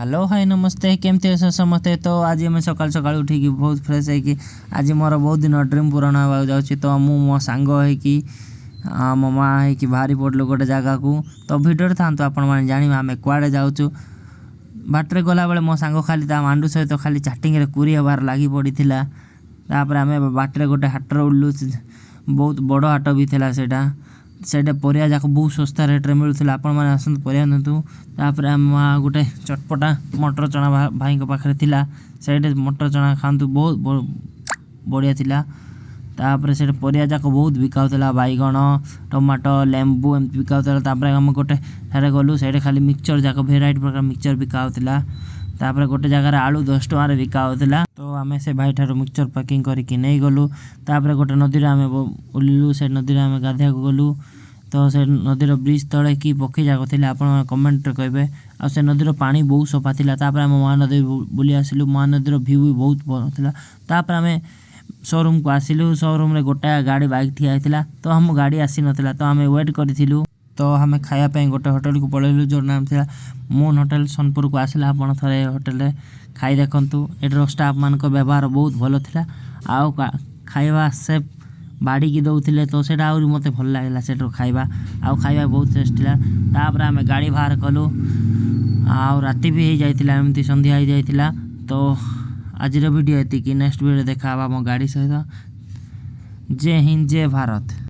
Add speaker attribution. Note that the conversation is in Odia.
Speaker 1: ହ୍ୟାଲୋ, ହାଇ, ନମସ୍ତେ। କେମିତି ଅଛ ସମସ୍ତେ? ତ ଆଜି ଆମେ ସକାଳୁ ସକାଳୁ ଉଠିକି ବହୁତ ଫ୍ରେଶ୍ ହେଇକି, ଆଜି ମୋର ବହୁତ ଦିନ ଡ୍ରିମ୍ ପୂରଣ ହେବାକୁ ଯାଉଛି। ତ ମୁଁ ମୋ ସାଙ୍ଗ ହେଇକି, ମୋ ମା ହେଇକି ବାହାରି ପଡ଼ିଲୁ ଗୋଟେ ଜାଗାକୁ। ତ ଭିଡ଼ିଓରେ ଥାନ୍ତୁ, ଆପଣମାନେ ଜାଣିବେ ଆମେ କୁଆଡ଼େ ଯାଉଛୁ। ବାଟରେ ଗଲାବେଳେ ମୋ ସାଙ୍ଗ ଖାଲି ତା ମାଣ୍ଡୁ ସହିତ ଖାଲି ଚାଟିଂରେ କୁରି ହେବାର ଲାଗି ପଡ଼ିଥିଲା। ତାପରେ ଆମେ ବାଟରେ ଗୋଟେ ହାଟରେ ଓହ୍ଲିଲୁ। ବହୁତ ବଡ଼ ହାଟ ବି ଥିଲା ସେଇଟା। ସେଇଟା ପରିବା ଯାକ ବହୁତ ଶସ୍ତା ରେଟ୍ରେ ମିଳୁଥିଲା। ଆପଣମାନେ ଆସନ୍ତୁ, ପରିବା ନିଅନ୍ତୁ। ତାପରେ ଆମ ମା ଗୋଟେ ଚଟପଟା ମଟର ଚଣା ଭାଇଙ୍କ ପାଖରେ ଥିଲା, ସେଇଠି ମଟର ଚଣା ଖାଆନ୍ତୁ, ବହୁତ ବଢ଼ିଆ ଥିଲା। ତାପରେ ସେଇଠି ପରିବା ଯାକ ବହୁତ ବିକା ହେଉଥିଲା, ବାଇଗଣ, ଟମାଟୋ, ଲେମ୍ବୁ ଏମିତି ବିକା ହେଉଥିଲା। ତାପରେ ଆମେ ଗୋଟେ ଠାରେ ଗଲୁ, ସେଇଠି ଖାଲି ମିକ୍ସଚର ଯାକ, ଭେରାଇଟି ପ୍ରକାର ମିକ୍ସଚର ବିକା ହେଉଥିଲା। ତାପରେ ଗୋଟେ ଜାଗାରେ ଆଳୁ 10 ଟଙ୍କାରେ ବିକା ହେଉଥିଲା, ତ ଆମେ ସେ ଭାଇ ଠାରୁ ମିକ୍ସଚର ପ୍ୟାକିଂ କରିକି ନେଇଗଲୁ। ତାପରେ ଗୋଟେ ନଦୀରେ ଆମେ ଓହ୍ଲିଲୁ, ସେ ନଦୀରେ ଆମେ ଗାଧୋଇବାକୁ ଗଲୁ। ତ ସେ ନଦୀର ବ୍ରିଜ୍ ତଳେ କି ପକ୍ଷୀ ଯାକ ଥିଲେ, ଆପଣମାନେ କମେଣ୍ଟରେ କହିବେ। ଆଉ ସେ ନଦୀର ପାଣି ବହୁତ ସଫା ଥିଲା। ତାପରେ ଆମେ ମହାନଦୀ ବୁଲି ଆସିଲୁ। ମହାନଦୀର ଭ୍ୟୁ ବି ବହୁତ ଭଲ ଥିଲା। ତାପରେ ଆମେ ସୋରୁମକୁ ଆସିଲୁ। ସୋରୁମରେ ଗୋଟାଏ ଗାଡ଼ି, ବାଇକ୍ ଠିଆ ହେଇଥିଲା, ତ ଆମ ଗାଡ଼ି ଆସିନଥିଲା, ତ ଆମେ ୱେଟ୍ କରିଥିଲୁ। ତ ଆମେ ଖାଇବା ପାଇଁ ଗୋଟେ ହୋଟେଲକୁ ପଳେଇଲୁ, ଯେଉଁର ନାମ ଥିଲା ମୁନ୍ ହୋଟେଲ। ସୋନପୁରକୁ ଆସିଲେ ଆପଣ ଥରେ ଏ ହୋଟେଲରେ ଖାଇ ଦେଖନ୍ତୁ। ଏଠିର ଷ୍ଟାଫ୍ ମାନଙ୍କ ବ୍ୟବହାର ବହୁତ ଭଲ ଥିଲା ଆଉ ଖାଇବା ସେଫ୍ ବାଢ଼ିକି ଦେଉଥିଲେ, ତ ସେଇଟା ଆହୁରି ମୋତେ ଭଲ ଲାଗିଲା ସେଠାରୁ ଖାଇବା। ଆଉ ଖାଇବା ବହୁତ ଟେଷ୍ଟ ଥିଲା। ତାପରେ ଆମେ ଗାଡ଼ି ବାହାର କଲୁ ଆଉ ରାତି ବି ହେଇଯାଇଥିଲା, ଏମିତି ସନ୍ଧ୍ୟା ହେଇଯାଇଥିଲା। ତ ଆଜିର ଭିଡ଼ିଓ ଏତିକି। ନେକ୍ସଟ ଭିଡ଼ିଓ ଦେଖା ହେବା ମୋ ଗାଡ଼ି ସହିତ। ଜୟ ହିନ୍ଦ, ଜୟ ଭାରତ।